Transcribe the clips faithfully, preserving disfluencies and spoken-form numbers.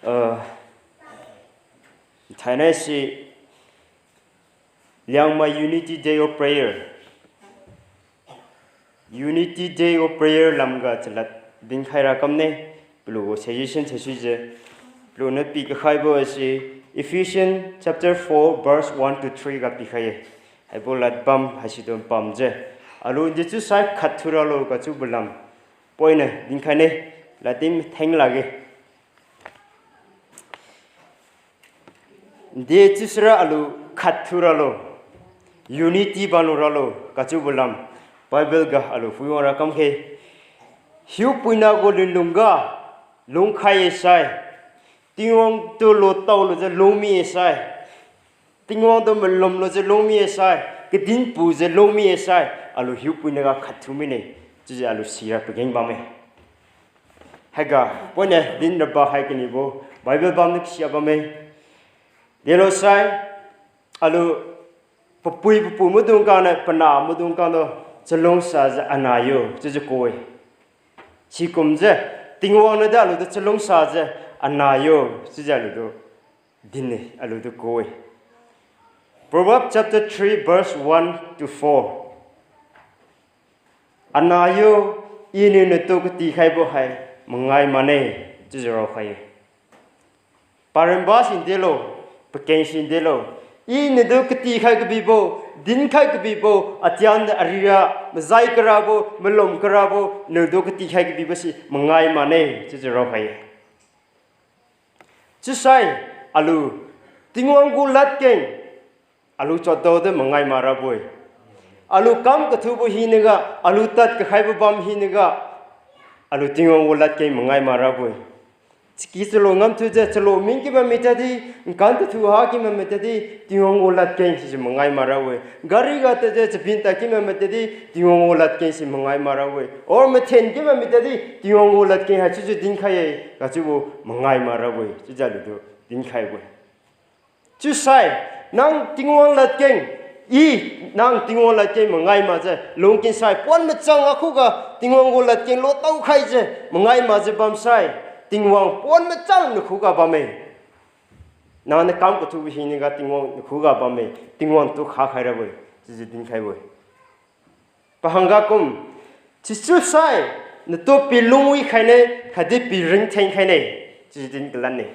Uh, thainai si Liangmai Unity Day of Prayer. Unity Day of Prayer lamga chalad dinkhai ra kamne, palu gu suggestion thaisuijiu, palu niu pi kakhaibo si Ephesians chapter four verse one to three ga pikhai-e. Haibo lad bam haisitu pamjiu, alu dechiusai khat thiuralo kachiubo lam poiniu dinkhaine, lad din theng lakge. Dechiusira alu khat thiuralo, unity banlu ralo kachiubo lam Bible ga alu phuiwang ra kamkhe, Hiupuina gu lunlungga lungkhai-e sai, Tingwang tu lutao lujiu lungmi-e sai, Tingwang tu malum lujiu lungmi-e sai, kadin pujiu lungmi-e sai, alu hiupuina ga khat thiu mine, chiujiu alu sira pageng bamme. Haiga poiniu din raba hai kanibo Bible bamniu kasia bamme. Delosai, alu papui papu maidung khangniu panah maidung khangtu chalungsajiu anah yo chiujiu ku-e. Sikumjiu Tingwang niudi alu tu chalungsajiu anah yo chiujiu alu tu din-e, alu tu ku-e. Proverbs chapter three verse one to four. Anah yo, iniu natu katikhaibo hai mangai mane, chiujiu raokhai-e. Paramba sin delo, pakeng sin delo, iniu natu katikhai kabibo, dinkhai kabibo, atian ariga majai karabo, malum karabo, natu katikhai kabibo si mangai mane, chiujiu raokhai-e. Chiusai, alu Tingwang gu ladkeng alu chotdaodi mangai makrabo-e. Alu kam kathubo hinaga, alu tad kakhaibo bam hinaga, alu Tingwang gu ladkeng mangai makrabo-e. Chaki chalo ngam thujiu, chalo ming ki bammi tadi, nkan kathu haki bammi tadi, Tingwang gu ladkeng sijiu mangai makrabo-e. Gari ga tadjiu chabin tadki bammi tadi, Tingwang gu ladkeng si mangai makrabo-e. Or mathen ki bammi tadi, Tingwang gu ladkeng haichiujiu dinkhai-e, kachiubo mangai makrabo-e, chiujiu aliutu dinkhaibo-e. Chiusai, nang Tingwang ladkeng, i, nang Tingwang ladkeng mangai makjiu lungkingsai, pon machang akhuga Tingwang gu ladkeng lotao khaijiu mangai makjiu bamsai, Tingwang pon machang nakhuga bamme. Nangniu kam kathubo hinaga Tingwang nakhuga bamme, Tingwang tu kha khairabo-e, chiujiu dinkhaibo-e. Pahangga kum, chiusai, natu pilungwi khaine, khatdi piringtheng khaine, chiujiu din kalanne.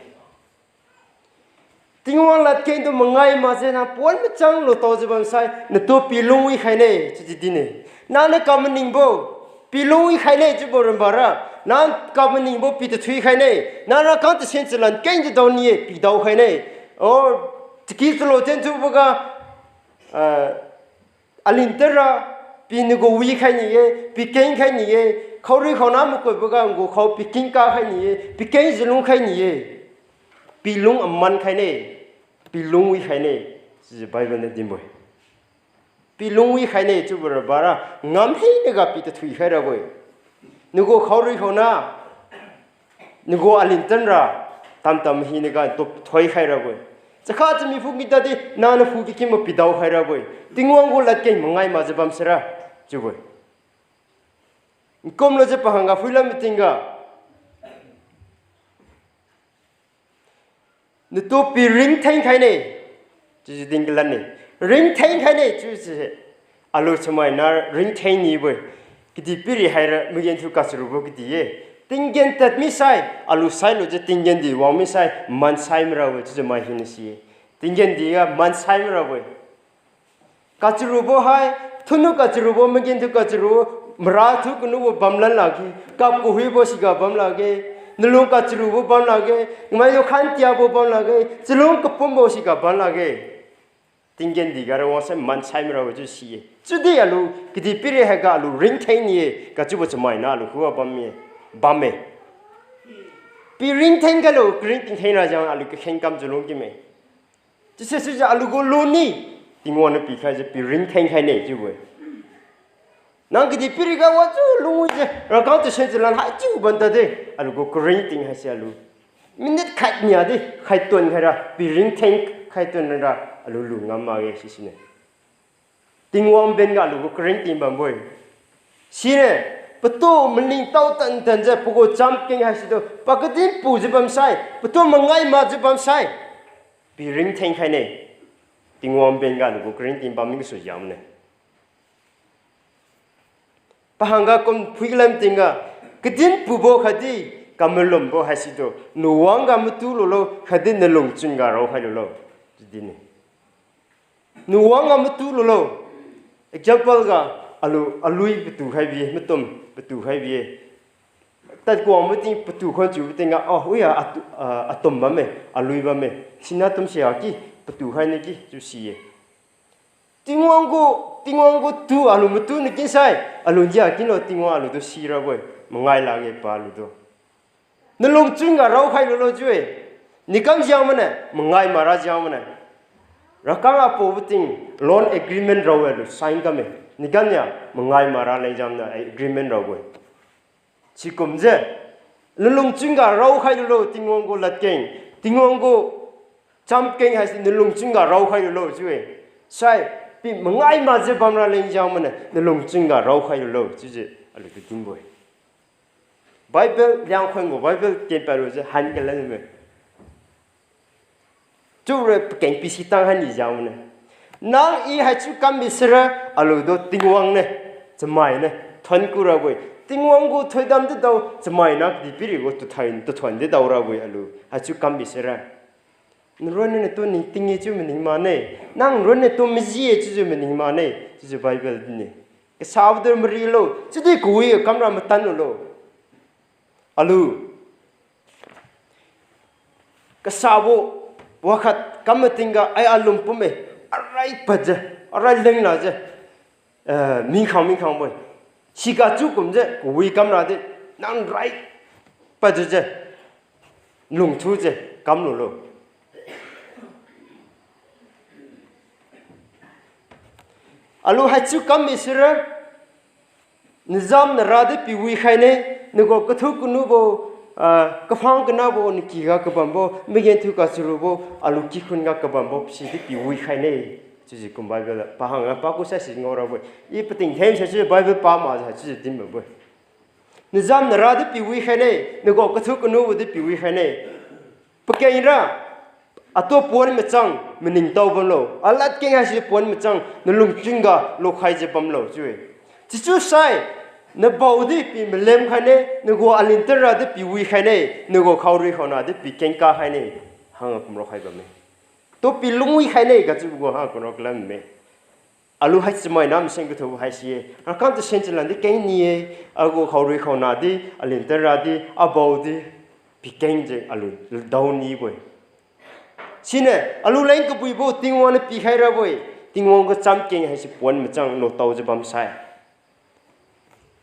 Tingwang ladkengtu mangai makjiu nang pon machang lutaojiu bamsai, natu pilungwi khaine, chiujiu din-e. Nangniu kamaningbo, pilungwi khaine chiubo rambara, nang kamaningbo pitathui khaine, nang rakang tasen chalan kengjiu daoni-e, pidao khaine. O, chaki chalo tenthuboga, ah, alin tadra, pi nagu wikhai ni-e, pikeng khai ni-e, khaorui khaona makoiboga nagu khao pikeng ka khai ni-e, pikeng jiu lung khai ni-e, pilung aman khaine, pilungwi khaine, chiujiu Bible niu dinbo-e. Pilungwi khaine chiubo rabara, ngam hinaga pitathui khairabo-e. Nagu khaorui khaona, nagu alin tanra, tamtam hinaga tu thoi khairabo-e. Chakha chami phuki tadi, nangniu phuki kibo pidao khairabo-e. Tingwang gu ladkeng mangai makjiu bamsira, chiubo-e. Nkumlujiu pahangga phuilam mitingga, natu piringtheng khaine, chiujiu din kalanne. Ringtheng khaine chiujiu, alu chamaina ringtheng nibo-e. Kadihpiri haira magenthu kacharubo kadih-e. Tinggen tadmisai, alu sailujiu tinggen di wangmisai, mansai mirabo-e, chiujiu mai hina si-e. Tinggen diga mansai mirabo-e. Kacharubo hai, thunu kacharubo, magenthu kacharu, marathu kanubo bamlan lakge, kap kahuibo siga bam lakge, nalung kacharubo bam lakge, maidu khantiabo bam lakge, chalung kapumbo siga bam lakge. Tinggen diga ra wangsai mansai mirabo chiu si-e. Chiudi alu kadihpiri haiga alu ringtheng ni-e, kachiubo chamaina alu khuga bamme, bamme. Piringtheng khailo, karingting theng rajang alu kakheng kamjiu lung kime. Chiuse sijiu alu gu luni, Tingwang niu pikhaijiu piringtheng khaine chiubo-e. Nang kadihpiriga wajiu lungwijiu rakang tasen chalan haichiu bam tadi, alu gu karingting haise alu minute khat niadi khaituan khaira, piringtheng khaituan ra alu lu ngam makge sisine. Tingwang benga alu gu karingting bambo-e. Sine, Patu maningtao tan-tanjiu pagu chamkeng haisitu pakadin pujiu bamsai, patu mangai makjiu bamsai, pi ringtheng khaine. Tingwang benga nagu karingting bammi gasu yamne. Pahangga kum phuilam tingga, kadin pubo khatdi kamalumbo haisitu nuwangga matu lulo khatdi nalungchun ga raokhai lulo. Chiudine. Nuwangga matu lulo. Example ga, alu, alui patu khai bi-e, matum patu khai bi-e. Tadkuang mating patu khon chiubo tingga, oh, wi-a atu, ah, atum bamme, alui bamme. Sina tumse aki patu khai niki chiu si-e. Tingwang gu, Tingwang gu tu alu matu nikin sai, alu jia kinlo Tingwang alu tu sirabo-e, mangai lakge pa alu tu. Nalungchun ga raokhai lulo chiu-e. Nikam jiang mane, mangai mara jiang mane. Rakang apobo ting loan agreement rao-e alu sign kamme. Nikam nia, mangai mara leng jiang mane agreement raobo-e. Sikumjiu, nalungchun ga raokhai lulo Tingwang gu ladkeng, Tingwang gu chamkeng haise nalungchun ga raokhai lulo chiu-e. Sai, pi mangai makjiu bamra leng jiang mane, nalungchun ga raokhai lulo chiujiu alu tu dinbo-e. Bible, Liangkhun gu Bible ken pad lujiu han kalanme. Chiura pakeng pisi tang hani jiang mane. Nang i haichiu kam misira, alu tu Tingwang ne, chamai ne, thuon kurabo-e. Tingwang gu thoidam di dao, chamai na kadihpiri gu tuthai, tuthuon di dao rabo-e alu haichiu kam misira. Nronna natu ningting-e chiu maning mane. Nang nronna tu maji-e chiujiu maning mane, chiujiu Bible dine. Kasabo tu marilo, chiudi kawi kamra matan lulo. Alu kasabo wakhat kam matingga ai alung pumme, arai padjiu, arai lenglajiu, eh, mingkhang mingkhangbo-e. Siga chiu kumjiu kawi kamra di, nang rai padjiujiu, lungthujiu kam lulo. Alu haichiu kam misira, nazam nara di piwi khaine, nagu kathu kanubo, ah, kaphang kanabo, nakyga kabambo, magenthu kacharubo, alu kikhun ga kabambo sidi piwi khaine. Chiujiu kum Bible pahangga paku saisi ngao rabo-e. I pating them saisi Bible pa makjiu chiujiu dinbambo-e. Nazam nara di piwi khaine, nagu kathu kanubo di piwi khaine. Pakeng ra, atu pon machang maningtao bamlo, aladkeng haisi pon machang nalungchun ga lokhaijiu bamlo chiu-e. Sichiusai, nabao di pi malem khaine, nagu alinta ra di piwi khaine, nagu khaorui khaona di pikeng ka khaine, hangga kumrao khai bamme. Tu pi lungwi khaine kachiubo gu hangga kumrao kalan bamme. Alu hai chamai na masen kathubo haisi-e. Rakang tasen chalan di keng ni-e. Agu khaorui khaona di, alinta ra di, abao di, pikengjiu alu dao nibo-e. Siniu alu leng kabuibo Tingwang niu pikhai rabo-e. Tingwang gu chamkeng haise pon machang lutaojiu bamsai,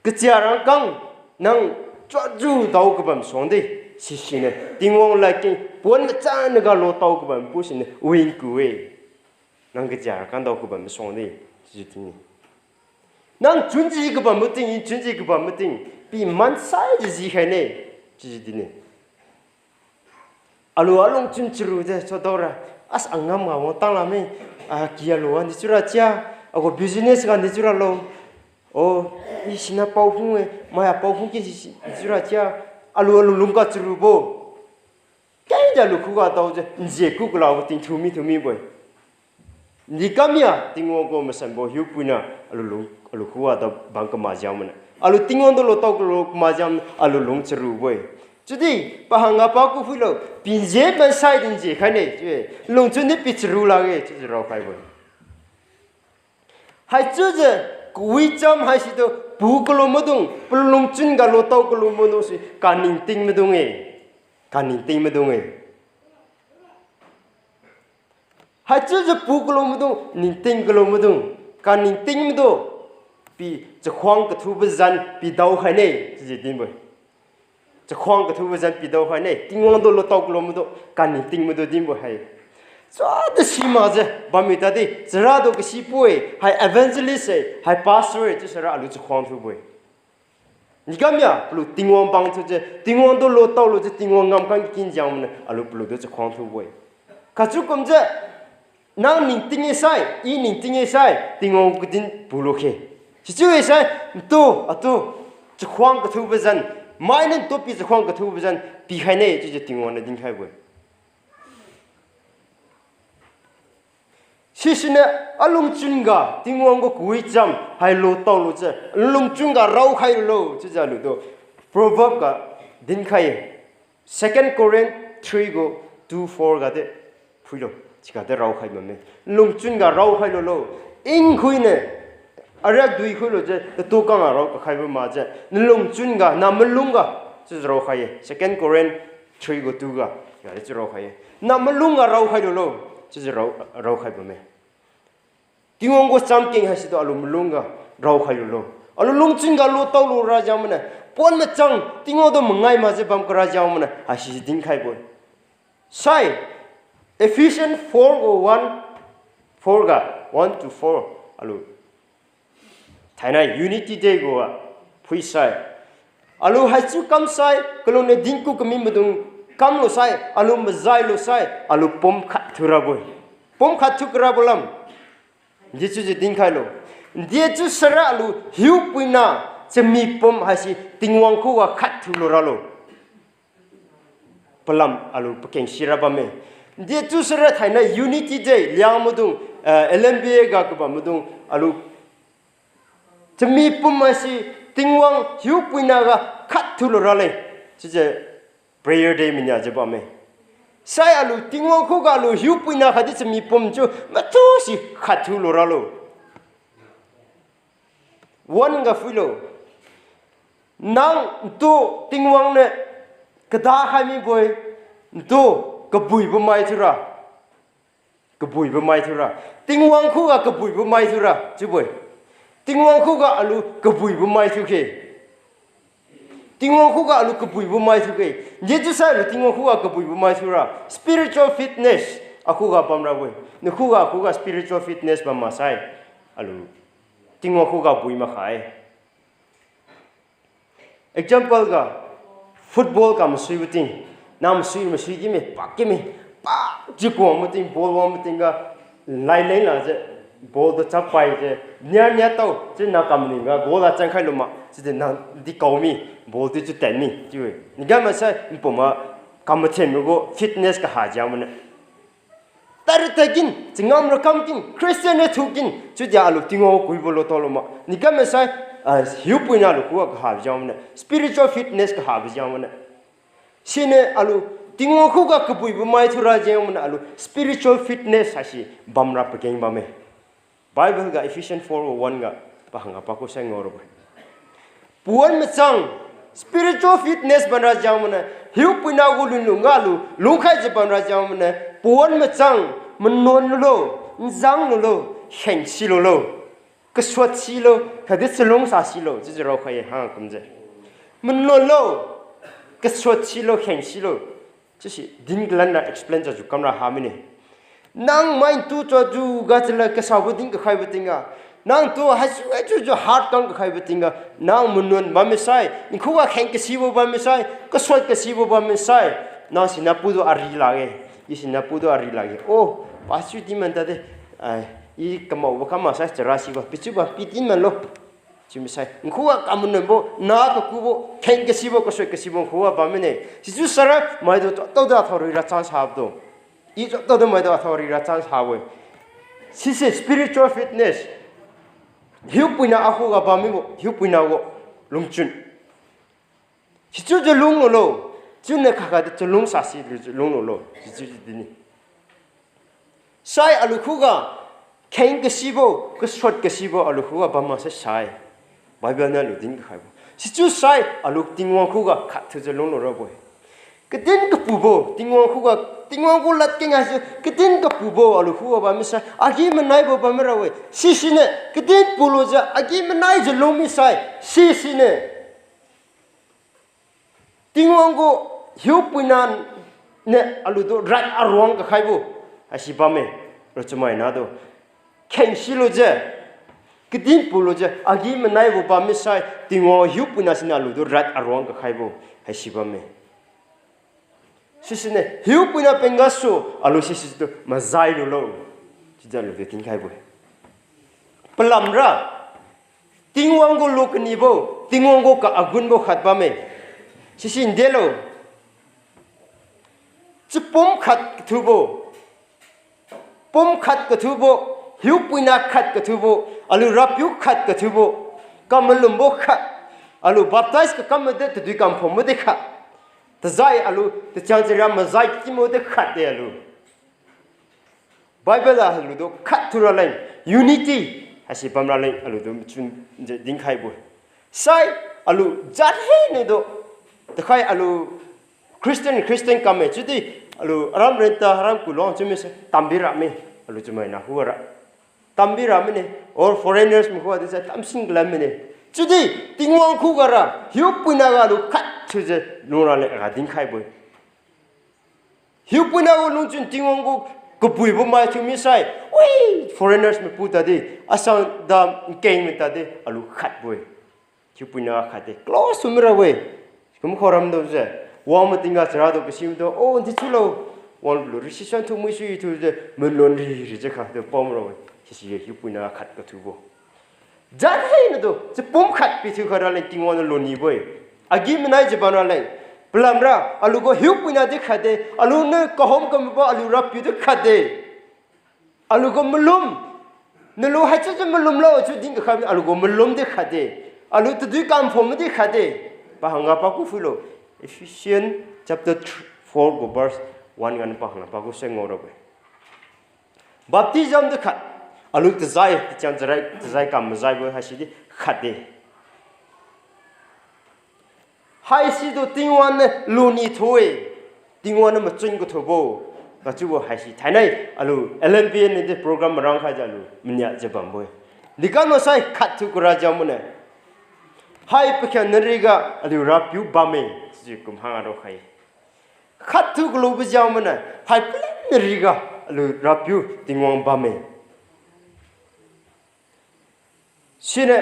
kachia rangkang nang chuakjiu dao kabam suang di, sisiniu Tingwang ladkeng pon machang naga lutao kabam pu siniu wingku-e. Nang kachia rangkang dao kabam suang di, chiujiu ting-e. Nang chunji kabam mating, i chunji kabam mating, pi mansaijiu ji khaine, chiujiu din-e. Alu alungchun charujiu chadaora, as angamga wangtang lame, a, ki alu wan di chiura chia, agu business ga di chiura lo. O, i sina paophung-e, mai a paophung ki si, si, chiura chia, alu alu lungga charubo. Kengjiu alu khuga daojiu, njiu ku kalabo tingthu mi thu mibo-e. Ndi kamia, Tingwang gu masanbo hiupuina, alu lung, alu khuga dao bang kamakjiu mane. Alu Tingwang tu lutao kalu kamakjiu mane, alu lung charubo-e. Chiudi, pahangga paku phuilo, pinjiu mansai di njiu khaine, chiu-e. Lungchun di pi charu lakge, chiujiu raokhaibo-e. Haichiujiu kawicham haisitu pu kalu maidung, palungchun ga lutao kalu maidung si kaningting maidung-e. Kaningting maidung-e. Haichiujiu pu kalu maidung, ningting kalu maidung, kaningting maidu, pi chakhuang kathubo zan pi dao khaine, chiujiu dinbo-e. Chakhuang kathubo zan pi dao khaine, Tingwang tu lutao kalu maidu, kaningting maidu dinbo hai. Chada simakjiu bammi tadi, chara tu kasi pu-e, hai evangelist-e, hai pastor-e, chiusara alu chakhuang thubo-e. Nikamia, palu Tingwang bang thujiu, Tingwang tu lutao lujiu, Tingwang ngamkang kin jiangmane, alu palu tu chakhuang thubo-e. Khatchiu kumjiu, nang ningting-e sai, i ningting-e sai, Tingwang kadin pulo khe. Sichiu-e sai, ntu, atu, chakhuang kathubo zan, mainiu ntupi chakhuang kathubo zan pikhaine chiujiu Tingwang niu dinkhaibo-e. Sisiniu alungchun ga Tingwang gu kawicham hai lutaolujiu, alungchun ga raokhai lulo chiujiu aliutu Proverb ga dinkhai-e. Second Corinth three gu two four ga de phuilo, chiga de raokhai bamme. Lungchun ga raokhai lulo, nkhuiniu ariak dui khuilujiu tatu kang ga rao kakhaibo makjiu, nalungchun ga, namalung ga, chiujiu raokhai-e. Second Corinth three gu two ga, chiga de chiu raokhai-e. Namalung ga raokhai lulo, chiujiu rao, raokhai bamme. Tingwang gu chamkeng haisitu alu malung ga raokhai lulo. Alu lungchun ga lutao lura jengmaniu, pawan machang Tingwang tu mangai makjiu bam kara jengmaniu haisi dinkhaibo-e. Sai, Ephesians four gu one, four ga, one to four, alu thainai Unity Day gu ga phuisai, alu haichiu kamsai, kaluniu dinkiu kami maidung kamlu sai, alu majailu sai, alu pum khat thiurabo-e. Pum khat thiu karabo lam dechiujiu dinkhailo. Dechiu saira alu hiupuina chami pum haise Tingwang khuga khat thiulu ralo. Palam alu pakeng sira bamme. Dechiu saira thainai Unity Day Liangmai maidung, eh, L M B A ga kabam maidung alu chami pum haise Tingwang hiupuina ga khat thiulu raleng chiujiu prayer day mania jiu bamme. Sai alu Tingwang khuga alu hiupuina khatdi chami pum chiu mathiusi khat thiulu ralo. Wan ga phuilo. Nang ntu Tingwang niu kada khai mibo-e, ntu kabuibo mai thiura. Kabuibo mai thiura. Tingwang khuga kabuibo mai thiura chiubo-e. Tingwang khuga alu kabuibo mai thiukhe. Tingwang khuga alu kabuibo mai thiukhe. Dechiusai alu Tingwang khuga kabuibo mai thiura. Spiritual fitness akhuga bamrabo-e. Nakhuga akhuga spiritual fitness bam maksai, alu Tingwang khuga bui makha-e. Example ga, football ga masuibo ting, nang masui masui kime, pak kime, pak chiu kuangbo ting, ball wangbo tingga, lai leng lajiu, ball tu chappai jiu, nia nia tao chiu nang kam ningga goal la changkhai lu ma chiudi nang di kau mi, ball tu chiu tad mi chiu-e. Niga maksai npum ma kam mathenbo gu fitness kaha jiang mane. Tadra tadkin, changam rakam kin, Christian na thukin chiudi alu Tingwang kuibo lu tao lu ma. Niga maksai, ah, hiupuina alu khuga kahabo jiang mane, spiritual fitness kahabo jiang mane. Siniu alu Tingwang khuga kabuibo mai thiura jeng mane alu spiritual fitness haise bamra pageng bamme. Bible ga Ephesians four one ga pahangga pakhu sai ngao rabo-e. Pawan machang, spiritual fitness bamra jang mane, hiupuina gu lunlungga alu lungkhaijiu bamra jang mane, pawan machang, manuan lulo, nzang lulo, kheng silulo, kasuat silo, khatdi chalungsa silo chiujiu raokhai-e ha kumjiu. Manuan lo, kasuat silo, kheng silo. Chiusi din kalanra explain chajiu kamra ha mine. Nang mai ntu chajiu ga chalad kasabo din kakhaibo tingga, nang tu haisu haichiujiu hard kam kakhaibo tingga, nang manuan bam misai, nkhuga kheng kasibo bam misai, kasuat kasibo bam misai, nang sinapu tu ari lakge, i sinapu tu ari lakge. Oh, pasu din man tade, ai, i kamaobo kam maksai chara sibo pichiubo pi din man lo. Chiu misai nkhuga kam manuanbo, na kakubo, kheng kasibo, kasuat kasibo nkhuga bam mine. Sichiu saira maitu tao da thao rira chance habo tu. I tao da maitu athao rira chance habo-e. Sise spiritual fitness. Hiupuina akhuga bam mibo, hiupuina gu lungchun. Sichiujiu lung lulo, chiuniu khaga di chalungsa silujiu lung lulo, sichiujiu dine. Sai alu khuga, kheng kasibo, kasuat kasibo alu khuga bam maksai sai, Bible niu alu din kakhaibo. Sichiu sai alu Tingwang khuga khat thiujiu lung lurabo-e. Kadin kapubo, Tingwang khuga, Tingwang gu ladkeng haise kadin kapubo alu khuga bam misai agi-manaibo bam mira-e. Sisiniu kadin pulujiu agi-manaijiu lung misai, sisiniu Tingwang gu hiupuina niu alu tu rad aruang kakhaibo haise bamme. Rachumai natu kheng silujiu, kadin pulujiu agi-manaibo bam misai Tingwang hiupuina siniu alu tu rad aruang kakhaibo haise bamme. Sisiniu hiupuina penggasu alu sisitu majai lulo chiujiu alu tu dinkhaibo-e. Palamra Tingwang gu lu kanibo, Tingwang gu ka-agunbo khat bamme. Sisi ndelo. Chapum khat kathubo, pum khat kathubo, hiupuina khat kathubo, aliu Rapiu khat kathubo, kamalumbo khat, aliu baptize kakam made tadui kamphom made khat, tajai aliu tachang chara mazai kimo de khat de aliu. Bible a aliutu khat thu raleng, unity haisi bam raleng aliutu machun je dinkhaibo. Sai aliu jat hiniu tu, takhai aliu Christian, Christian kamme chiudi aliu aram renta, aram kulang chiumise tambi rame, aliu chamaina khuga ra tambi ra mine, or foreigners mai khuga di sai tamsin kalan mine. Chiudi Tingwang khuga ra hiupuina ga aliu khat thiujiu lungraleng ra dinkhaibo-e. Hiupuina gu lungchun Tingwang gu kabuibo mai thiu misai, wi, foreigners maipu tadi, asang da nkeng mai tadi aliu khatbo-e. Hiupuina khat de close thiu mirabo-e. Kum khoram daojiu, wang mating ga chara tu kasi madu, o, ndi chiulo, wang lu risi suan thu mui sui thiujiu malun ririjiu khat tu pom rabo-e. Sisi hiupuina khat kathubo. Jat hiniu tu chapum khat pithiu khat raleng Tingwang niu lunibo-e. Agi-manaijiu bam raleng, palamra aliu gu hiupuina di khat de, aliuniu kahum kambo aliu Rapiu di khat de. Aliu gu malum, nalu haichiujiu malumlo chiu din kakha aliu gu malum di khat de. Aliu tadui kamphom madi khat de. Pahangga pagu phuilo. Ephesians chapter four gu verse one ga pahangga pagu se ngao rabo-e. Baptism di khat, aliu tajai, tachang charai, tajai kam mazaibo haisi di khat de. Haisi tu Tingwang niu luni thu-e, Tingwang niu machun kathubo, kachiubo haisi thainai aliu L N B N di program marang khaijiu aliu maniajiu bambo-e. Dikamlo sai khat thiu kara jiu mane, hai pakhiangnariga aliu Rapiu bamme, sijiu kum hang raokhai. Khat thiu kalubo jiu mane, hai palennariga aliu Rapiu Tingwang bamme. Siniu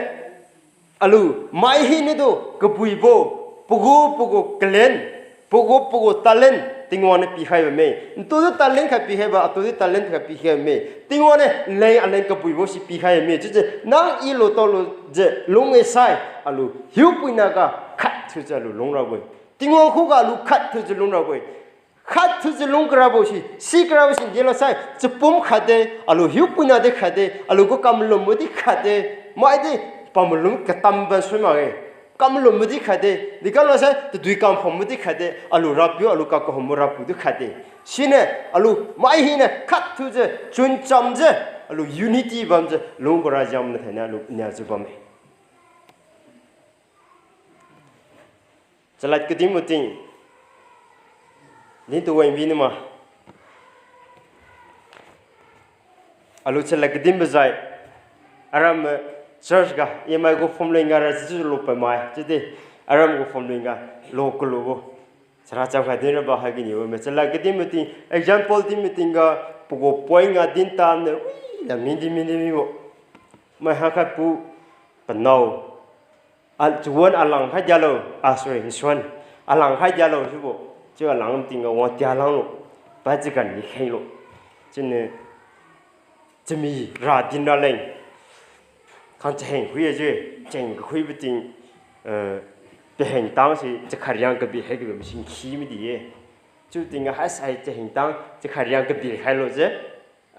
aliu mai hiniu tu kabuibo, pagu pagu kalen, pagu pagu talent Tingwang niu pikhai bamme. Ntu di talent khat pikhaibo, atu di talent khat pikhai bamme. Tingwang niu nleng aleng kabuibo si pikhai bamme. Chiujiu nang i lutao lujiu lung-e sai, aliu hiupuina ga khat thiujiu aliu lungrabo-e. Tingwang khuga aliu khat thiujiu lungrabo-e. Khat thiujiu lung karabo si, si karabo si ndelo sai, chapum khat de, aliu hiupuina di khat de, aliu gu kamalumbo di khat de, maidi pamalum katam ban sui makge. Kamalumbo di khat de, dikamlo sai tadui kamphombo di khat de, aliu Rapiu, aliu kakahumbo Rapiu di khat de. Siniu aliu mai hiniu khat thiujiu, chunchamjiu, aliu unity bamjiu lung kara jiu mane thainai aliu niajiu bamme. Chalad kadinbo ting, din tu wangbi nima. Aliu chalad kadinbo jai, aram church ga, imai gu phumling ga ra chiujiu lu pamai chiudi, aram gu phumling ga lu kalubo chara cham khat dinrabo haigini bamme. Chalad kadinbo ting, example dinbo tingga, pagu point ga din taniu, wi, la mindi mindi mibo. Mai hangkhat pu panao, a, chawan alang khai dialo, ah, sorry, nsuan alang khai dialo chiubo. Chiu alang tingga wang tia langlo, pa chagan ni khenglo. Chiuniu chami ra din raleng, khang chaheng khui-e chiu, chaheng kakhuibo ting, eh, paheng tang si chakhat riang kabi hai kabi machine khi midi-e. Chiu tingga haisai chaheng tang chakhat riang kabi khailo jiu,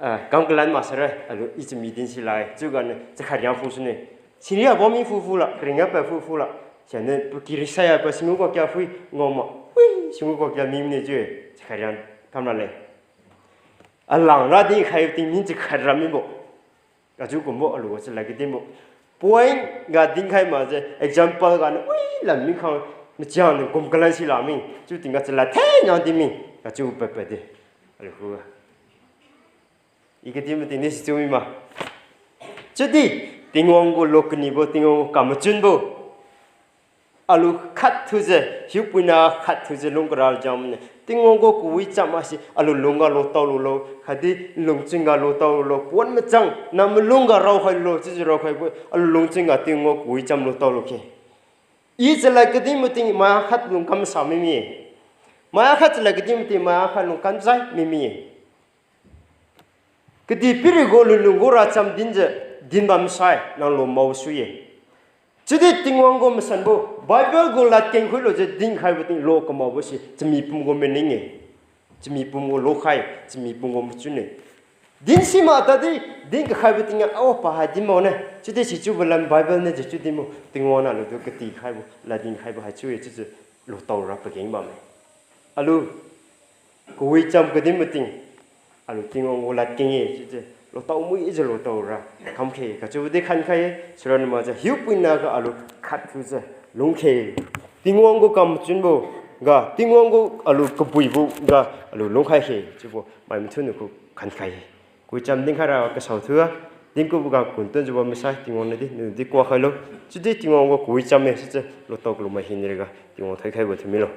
ah, kam kalan maksara, aliu i chami din silai, chiuganiu chakhat riang phu sune. Siniabo mi phu phula, karingga pa phu phula. Sianiu pakiri sai pa singu kakya phui, ngao ma, wi, singu kakya mi mine chiu-e, chakhat riang kam raleng. Alang ra dinkhai ting min chakhat ra mibo. Gachiu kumbo aliu ga chalad kadinbo. Point ga dinkhai makjiu, example ganiu, wi, lam mi khang, machiang niu kum kalan si la mi. Chiu tingga chalad theng niang din mi. Gachiu padpad de. Aliu khuga. I kadinbo tingdi sichiu mi ma. Chiudi, Tingwang gu lu kanibo, Tingwang gu kamachunbo. Aliu khat thiujiu, hiupuina khat thiujiu lung kara jam mane. Tingwang gu kawicham haise, aliu lungga lutao lulo, khatdi lungchun ga lutao lulo, pawan machang, na malung ga raokhai lulo, chiujiu raokhaibo, aliu lungchun ga Tingwang gu kawicham lutao lu khe. I chalad kadinbo ting mai khat lungkam sa mimi-e. Mai khat chalad kadinbo ting mai khat lungkam jai mimi-e. Kadihpiri gu lunlung gu racham dinjiu, din bamsai, nang lu mao sui-e. Chiudi Tingwang gu masanbo, Bible gu ladkeng khuilujiu dinkhaibo ting lo kamaobo si chami pum gu maning-e. Chami pum gu lokhai, chami pum gu machun-e. Din simak tadi, din kakhaibo tingga, o, pa hai din mao ne. Chiudi sichiubo lam Bible nijiu chiu dinbo, Tingwang niu aliutu katikhaibo, lad dinkhaibo hai chiu-e chiujiu lutao ra pageng bamme. Aliu kawicham kadinbo ting, aliu Tingwang gu ladkeng-e chiujiu lutao muijiu lutao ra kamkhe kachiubo di khankhai-e. Sironna makjiu hiupuina ga aliu khat thiujiu lungkhe. Tingwang gu kamchunbo ga, Tingwang gu aliu kabuibo ga aliu lungkhai khe chiubo mai mathiuniu ku khankhai-e. Kawicham dinkhai ra kasao thiu-a, dinkubo ga kun tunjiu bambo sai Tingwang niudi, niudi kuak khailo. Chiudi Tingwang gu kawicham-e sichiu lutao kalumai hinriga Tingwang thoikhaibo thiumilo.